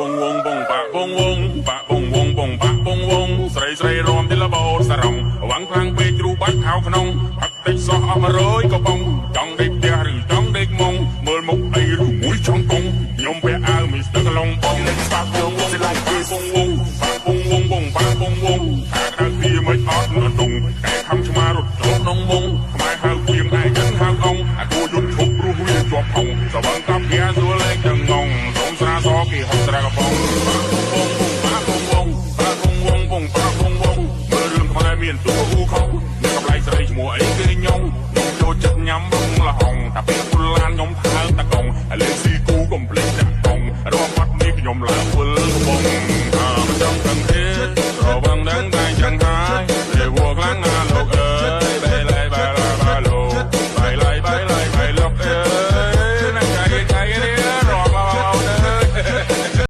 បងវងបងបាក់បងវងបាក់បងវងបងបាក់បងវងស្រីស្រីរំទីលបោសរងវ៉ាំងខ្លាំងពេកជ្រូបាច់ខោក្នុងផឹកតិចសោះអស់100កំប៉ុងចង់ដេកផ្ទះឬចង់ដេកមុងមើលមុខអីឬមួយចង់កងខ្ញុំពាក់អាវមីស្ទ័រកឡុងបង Stop your music like this. បងវងបាក់បងវងបងបាក់បងវងខាក្រៅពីមិនអត់នដងកែខំឆ្មារត់ចូលក្នុងមុងខ្មែរហៅគៀងឯចិនហៅអងអាគួយន្តឈប់ព្រោះវាជាប់ហងសវឹងកាប់ភាសួរលេខចងងសងស្រាសគេហុកស្រាកំប៉ុងបងវងបាក់បងវងបាក់បងវងបងបាក់បងវងមើលរឿងខ្មែរមានតួអ៊ូខុងមានកំឡៃស្រីឈ្មោះអីគេញងខ្ញុំចូលចិត្តញ៉ាំបងលហុងតែពេលពុលឡានខ្ញុំថើបតកងលេខស៊ីគូកំភ្លេចដាក់កងរកបាត់នេះខ្ញុំឡើង